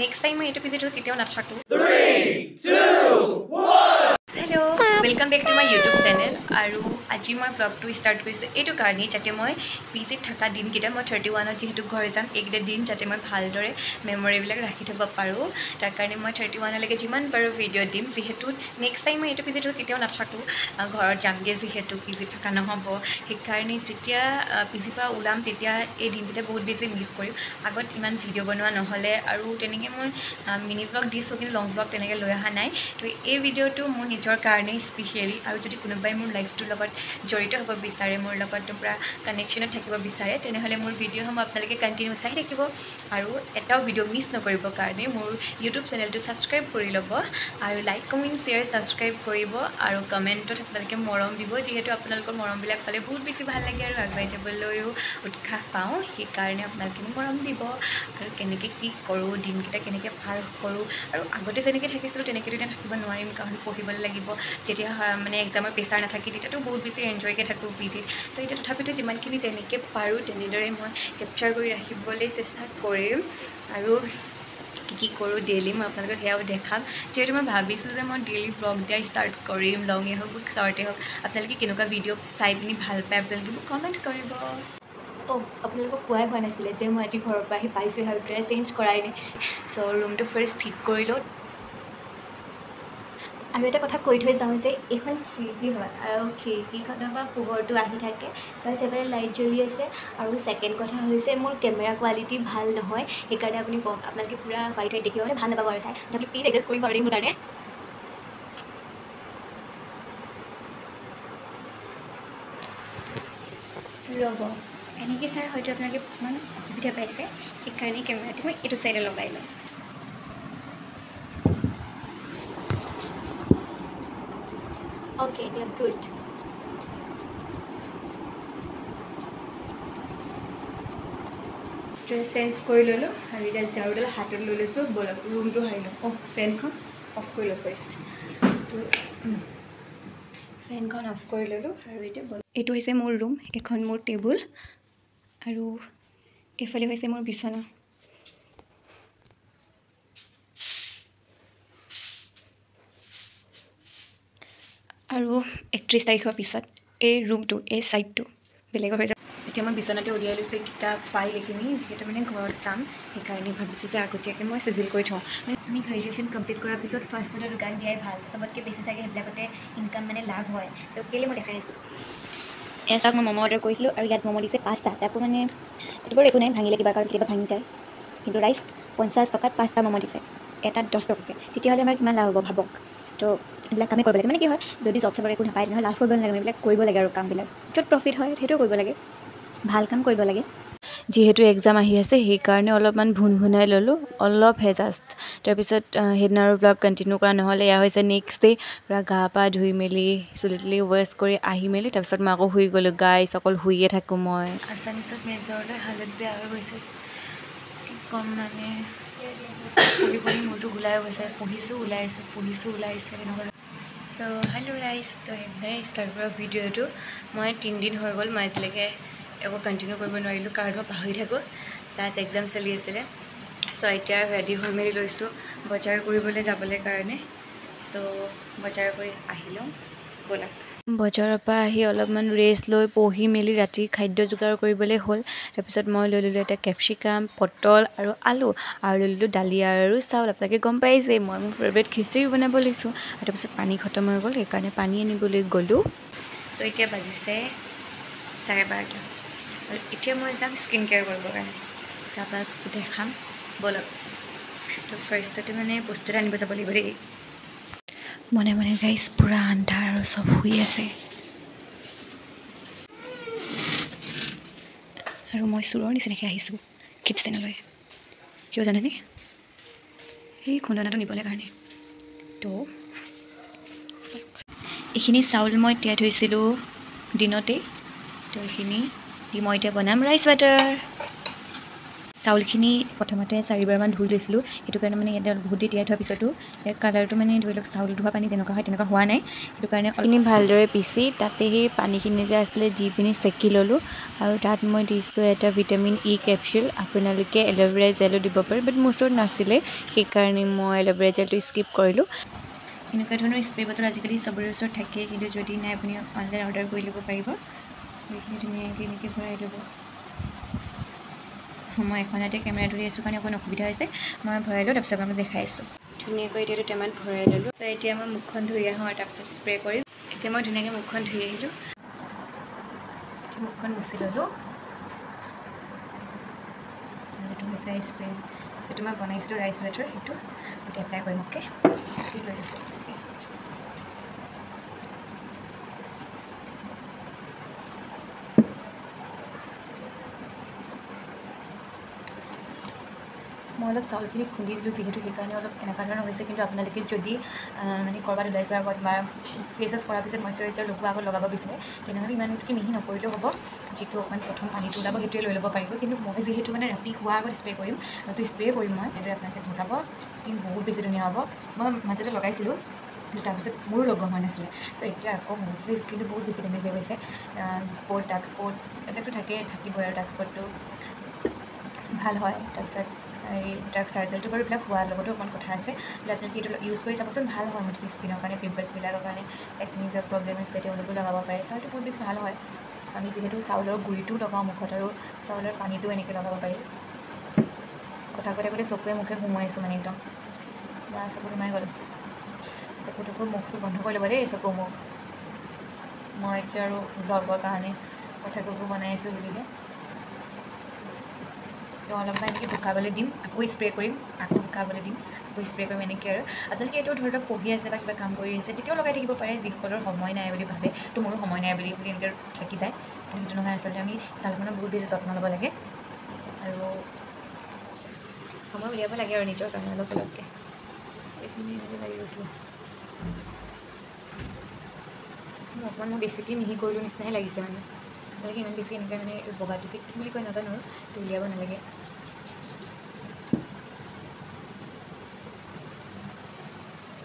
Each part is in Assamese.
নেক্সট টাইম মই এইটো পিজিত কেতিয়াও নাথাকোঁ। 3 2 1 Hello, welcome back to my YouTube channel. আৰু আজি মই ভ্লগটো ষ্টাৰ্ট কৰিছোঁ এইটো কাৰণেই যাতে মই পিজিত থকা দিনকেইটা, মই 31ত যিহেতু ঘৰ যাম, এইকেইটা দিন যাতে মই ভালদৰে মেমৰিবিলাক ৰাখি থ'ব পাৰোঁ। তাৰ কাৰণে মই 31লৈকে যিমান পাৰোঁ ভিডিঅ' দিম। যিহেতু নেক্সট টাইম মই এইটো পিজিত কেতিয়াও নাথাকোঁ, ঘৰত যামগৈ যিহেতু পিজিত থকা নহ'ব। সেইকাৰণে যেতিয়া পিজিৰ পৰা ওলাম তেতিয়া এই দিনকেইটা বহুত বেছি মিছ কৰিম। আগত ইমান ভিডিঅ' বনোৱা নহ'লে আৰু তেনেকৈ মই মিনি ভ্লগ দিছোঁ, কিন্তু লং ভ্লগ তেনেকৈ লৈ অহা নাই। তো এই ভিডিঅ'টো মোৰ নিজৰ কাৰণে স্পেচিয়েলি, আৰু যদি কোনোবাই মোৰ লাইফটোৰ লগত জড়িত হ'ব বিচাৰে, মোৰ লগত পূৰা কানেকশ্যনত থাকিব বিচাৰে, তেনেহ'লে মোৰ ভিডিঅ'সমূহ আপোনালোকে কণ্টিনিউ চাই থাকিব আৰু এটাও ভিডিঅ' মিছ নকৰিবৰ কাৰণে মোৰ ইউটিউব চেনেলটো ছাবস্ক্ৰাইব কৰি ল'ব আৰু লাইক, কমেণ্ট, শ্বেয়াৰ, ছাবস্ক্ৰাইব কৰিব আৰু কমেণ্টত আপোনালোকে মৰম দিব। যিহেতু আপোনালোকৰ মৰমবিলাক পালে বহুত বেছি ভাল লাগে আৰু আগুৱাই যাবলৈও উৎসাহ পাওঁ। সেইকাৰণে আপোনালোকে মোক মৰম দিব। আৰু কেনেকৈ কি কৰোঁ, দিনকেইটা কেনেকৈ পাৰ কৰোঁ, আৰু আগতে যেনেকৈ থাকিছিলোঁ তেনেকৈতো এতিয়া থাকিব নোৱাৰিম, কাৰণ পঢ়িবলৈ লাগিব। যেতিয়া মানে এক্সামৰ প্ৰেছাৰ নাথাকে তেতিয়াতো বহুত বেছি এনজয়কৈ থাকোঁ পিজিত। তো এতিয়া তথাপিতো যিমানখিনি যেনেকৈ পাৰোঁ তেনেদৰে মই কেপচাৰ কৰি ৰাখিবলৈ চেষ্টা কৰিম। আৰু কি কি কৰোঁ ডেইলি মই আপোনালোকক সেয়াও দেখাম। যিহেতু মই ভাবিছোঁ যে মই ডেইলি ভ্লগ দিয়া ষ্টাৰ্ট কৰিম, লঙেই হওক বা শ্বৰ্টেই হওক। আপোনালোকে কেনেকুৱা ভিডিঅ' চাই পিনি ভাল পায় আপোনালোকে মোক কমেণ্ট কৰিব। অ' আপোনালোকক কোৱাই হোৱা নাছিলে যে মই আজি ঘৰৰ পৰা আহি পাইছোঁ আৰু ড্ৰেছ চেঞ্জ কৰাই নাই। চ' ৰুমটো ফাৰ্ষ্ট ঠিক কৰি লওঁ। আৰু এটা কথা কৈ থৈ যাওঁ যে এইখন খিৰিকী হয় আৰু খিৰিকীখনৰ পৰা পোহৰটো আহি থাকে, প্লাছ এইফালে লাইট জ্বলি আছে। আৰু ছেকেণ্ড কথা হৈছে মোৰ কেমেৰা কোৱালিটি ভাল নহয়, সেইকাৰণে আপুনি কওক আপোনালোকে পূৰা হোৱাইট হোৱাইট দেখিব, মানে ভাল নাপাব আৰু চাই। তথাপি প্লিজ এডজাষ্ট কৰিব আৰু মোৰ কাৰণে। ৰ'ব, এনেকৈ চাই হয়তো আপোনালোকে অকণমান অসুবিধা পাইছে, সেইকাৰণে কেমেৰাটো মই এইটো চাইডে লগাই লওঁ। অ'কে, এতিয়া গুড। ড্ৰেছ চেঞ্জ কৰি ল'লোঁ আৰু এতিয়া ঝাৰুডাল হাতত লৈ লৈছোঁ। ব'লক ৰুমটো সাৰি লওঁ। অ' ফেনখন অফ কৰি লওঁ ফাৰ্ষ্ট। তো ফেনখন অফ কৰি ল'লোঁ আৰু এতিয়া ব'লক। এইটো হৈছে মোৰ ৰুম, এইখন মোৰ টেবুল আৰু এইফালে হৈছে মোৰ বিচনা। আৰু 31 তাৰিখৰ পিছত এই ৰুমটো, এই ছাইডটো বেলেগৰ হৈ যাব। এতিয়া মই বিচনাতে উলিয়াই লৈছোঁ কিতাপ, ফাইল এইখিনি, যিহেতু মানে ঘৰত যাম সেইকাৰণে ভাবিছোঁ যে আগতীয়াকৈ মই চিজিল কৰি থওঁ। মানে আমি গ্ৰেজুৱেশ্যন কমপ্লিট কৰাৰ পিছত ফাষ্ট ফুডৰ দোকান দিয়াই ভাল, চবতকৈ বেছি চাগে সেইবিলাকতে ইনকাম মানে লাভ হয়। তো কেলৈ মই দেখাই আছোঁ। এয়া চাওক, মই ম'ম' অৰ্ডাৰ কৰিছিলোঁ আৰু ইয়াত ম'ম' দিছে 5টা। তাকো মানে এইটো বাৰু একো নাই, ভাঙিলে কিবা কাৰণ কেতিয়াবা ভাঙি যায়। কিন্তু ৰাইচ 50 টকাত 5টা ম'ম' দিছে, এটাত 10 টকাকৈ। তেতিয়াহ'লে আমাৰ কিমান লাভ হ'ব ভাবক। তো এইবিলাক কামেই কৰিব লাগে। মানে কি হয়, যদি জব চবৰ একো নাপায় তেনেহ'লে লাজ কৰিব নালাগে, এইবিলাক কৰিব লাগে আৰু কামবিলাক য'ত প্ৰফিট হয় সেইটোও কৰিব লাগে, ভাল কাম কৰিব লাগে। যিহেতু এক্সাম আহি আছে সেইকাৰণে অলপমান ভুন ভুনাই ল'লোঁ, অলপহে জাষ্ট। তাৰপিছত সেইদিনা আৰু ব্লগ কণ্টিনিউ কৰা নহ'লে। এয়া হৈছে নেক্সট ডে, পূৰা গা পা ধুই মেলি চুলি তুলি ৱেষ্ট কৰি আহি মেলি তাৰপিছত মই আকৌ শুই গ'লোঁ। গাইছ, অকল শুইয়ে থাকোঁ মই। আছামিছত মেজৰলৈ হালত বেয়া হৈ গৈছে, কি ক'ম মানে। পঢ়ি পঢ়ি মূৰটো ওলাই গৈছে, পঢ়িছোঁ ওলাইছে, পঢ়িছোঁ ওলাইছে, তেনেকুৱা। চ' হেল্ল' ৰাইজ, তো সেইদিনাই ষ্টাৰ্ট কৰা ভিডিঅ'টো মই 3 দিন হৈ গ'ল, মই আজিলৈকে একো কণ্টিনিউ কৰিব নোৱাৰিলোঁ, কাৰণ মই পাহৰি থাকোঁ। প্লাছ এক্সাম চলি আছিলে। চ' এতিয়া ৰেডি হৈ মেলি লৈছোঁ বজাৰ কৰিবলৈ যাবলৈ কাৰণে। চ' বজাৰ কৰি আহি লওঁ, ব'লক। বজাৰৰ পৰা আহি অলপমান ৰেষ্ট লৈ পঢ়ি মেলি ৰাতি খাদ্য যোগাৰ কৰিবলৈ হ'ল। তাৰপিছত মই লৈ ল'লোঁ এটা কেপচিকাম, পটল আৰু আলু, আৰু লৈ ল'লোঁ দালি আৰু চাউল। আপোনালোকে গম পাইছেই মই মোৰ ফেভৰেট খিচিৰি বনাব লৈছোঁ। আৰু তাৰপিছত পানী খতম হৈ গ'ল, সেইকাৰণে পানী আনিবলৈ গ'লোঁ। চ' এতিয়া বাজিছে 12:30 আৰু এতিয়া মই যাম স্কিন কেয়াৰ কৰিবৰ কাৰণে। চ' আপোনাক দেখাম, ব'লক। তো ফাৰ্ষ্টতে মানে বস্তু এটা আনিব যাব লাগিব দেই। মনে মনে গাইছ, পূৰা আন্ধাৰ আৰু চব শুই আছে আৰু মই চোৰৰ নিচিনাকৈ আহিছোঁ কিটচেনলৈ। কিয় জানেনে? সেই খুন্দনাটো নিবলৈ কাৰণে। তো এইখিনি চাউল মই তিয়াই থৈছিলোঁ দিনতেই, তো এইখিনি দি মই এতিয়া বনাম ৰাইচ ৱাটাৰ। চাউলখিনি প্ৰথমতে 4বাৰমান ধুই লৈছিলোঁ, সেইটো কাৰণে মানে ইয়াতে বহুত দেৰি তিয়াই থোৱাৰ পিছতো ইয়াৰ কালাৰটো মানে ধৰি লওক চাউল ধোৱা পানী যেনেকুৱা হয় তেনেকুৱা হোৱা নাই। সেইটো কাৰণে এইখিনি ভালদৰে পিচি তাতে সেই পানীখিনি যে আছিলে দি পিনি চেকি ল'লোঁ। আৰু তাত মই দিছোঁ এটা ভিটামিন ই কেপচুল। আপোনালোকে এল'ভেৰা জেলো দিব পাৰে, বাট মোৰ ওচৰত নাছিলে, সেইকাৰণে মই এল'ভেৰা জেলটো স্কিপ কৰিলোঁ। এনেকুৱা ধৰণৰ স্প্ৰে বটল আজিকালি চবৰে ওচৰত থাকেই, কিন্তু যদি নাই আপুনি অনলাইন অৰ্ডাৰ কৰি ল'ব পাৰিব। এইখিনি ধুনীয়াকৈ এনেকৈ ভৰাই ল'ব। মই এখনতে কেমেৰা ধৰি আছোঁ কাৰণে অকণ অসুবিধা হৈছে, মই ভৰাই লওঁ, তাৰপিছত আপোনাক দেখাই আছোঁ। ধুনীয়াকৈ এতিয়াতো টেমাত ভৰাই ল'লোঁ। এতিয়া মই মুখখন ধুই আহোঁ আৰু তাৰপিছত স্প্ৰে কৰিম। এতিয়া মই ধুনীয়াকৈ মুখখন ধুই আহিলোঁ। এতিয়া মুখখন মুচি ল'লোঁ। এইটো হৈছে স্প্ৰে যিটো মই বনাইছিলোঁ ৰাইচ ৱাটাৰ, সেইটো এতিয়া এপ্লাই কৰিম। অ'কে, লৈ লৈছোঁ। মই অলপ চাউলখিনি খুন্দি দিলোঁ যিহেতু, সেইকাৰণে অলপ এনেকুৱা ধৰণৰ হৈছে। কিন্তু আপোনালোকে যদি মানে ক'ৰবাত ওলাই যোৱাৰ আগত বা ফেচ ৱাছ কৰাৰ পিছত মইশ্চাৰাইজাৰ লগোৱাৰ আগত লগাব বিচাৰে, তেনেহ'লে ইমানকৈ মিহি নকৰিলেও হ'ব। যিটো অকণমান প্ৰথম পানীটো ওলাব সেইটোৱে লৈ ল'ব পাৰিব। কিন্তু মই যিহেতু মানে ৰাতি শোৱাৰ আগত স্প্ৰে কৰিম, আৰু স্প্ৰে কৰিম মই, সেইদৰে আপোনালোকে লগাব, স্কিন বহুত বেছি ধুনীয়া হ'ব। মই মাজতে লগাইছিলোঁ, কিন্তু তাৰপিছত মোৰো লগোৱা হোৱা নাছিলে। চ' এতিয়া আকৌ ম'ষ্টলি স্কিনটো বহুত বেছি ডেমেজ হৈ গৈছে। স্পট, ডাৰ্ক স্পট এইবিলাকতো থাকিবই আৰু ডাৰ্ক স্পটটো ভাল হয়। তাৰপিছত এই ডাৰ্ক চাৰ্কেলটো বাৰু এইবিলাক হোৱাৰ লগতো অকণমান কথা আছে। আপোনালোকে এইটো ইউজ কৰি চাবচোন, ভাল হয় মুঠতে স্কিনৰ কাৰণে, পিম্পলছবিলাকৰ কাৰণে, একনিজৰ প্ৰব্লেম আছে তেওঁলোকেও লগাব পাৰে। চাউলটো বহুত বেছি ভাল হয়। আমি যিহেতু চাউলৰ গুড়িটোও লগাওঁ মুখত আৰু চাউলৰ পানীটোও এনেকৈ লগাব পাৰি। কথা কৈ থাকোঁতে চকুৱে মুখে সোমোৱাইছোঁ মানে একদম, বা চকু সোমাই গ'ল। চকু টকু মুখটো বন্ধ কৰি ল'ব দেই, চকু মুখ। মই এতিয়া আৰু ব্লগৰ কাৰণে কথা ককো বনাই আছোঁ বুলিলে তো অলপমান এনেকৈ শুকাবলৈ দিম, আকৌ স্প্ৰে কৰিম, আকৌ শুকাবলৈ দিম, আকৌ স্প্ৰে কৰিম, এনেকৈ। আৰু আপোনালোকে এইটো ধৰি লওক পঢ়ি আছে বা কিবা কাম কৰি আছে তেতিয়াও লগাই থাকিব পাৰে। যিসকলৰ সময় নাই বুলি ভাবে, তো ময়ো সময় নাই বুলি বুলি এনেকৈ থাকি যায়, কিন্তু সেইটো নহয়। আচলতে আমি ছালখনৰ বহুত বেছি যত্ন ল'ব লাগে আৰু সময় উলিয়াব লাগে আৰু নিজৰ কাৰণে অলপ অলপকৈ। এইখিনি এনেকৈ লাগি গৈছিলে মোৰ, অকণমান মই বেছিকৈ মিহি কৰিলোঁ নিচিনাহে লাগিছে মানে। আপোনালোকে ইমান বেছি এনেকৈ মানে বগাটো যে কি বুলি কয় নাজানো আৰু, সেইটো উলিয়াব নালাগে।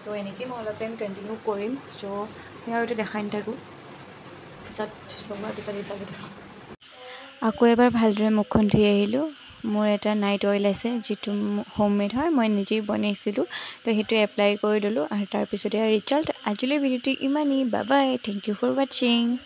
তো এনেকৈ মই অলপ টাইম কণ্টিনিউ কৰিম। চ' সেই আৰু এইটো দেখাই নাথাকোঁ, পিছত লগোৱাৰ পিছত ৰিজাল্টটো দেখাম। আকৌ এবাৰ ভালদৰে মুখখন ধুই আহিলোঁ। মোৰ এটা নাইট অইল আছে যিটো হোমমেড হয়, মই নিজেই বনাইছিলোঁ, তো সেইটো এপ্লাই কৰি ল'লোঁ। আৰু তাৰপিছতে ৰিজাল্ট। আজিলৈ ভিডিঅ'টো ইমানেই। Bye bye, thank you for watching.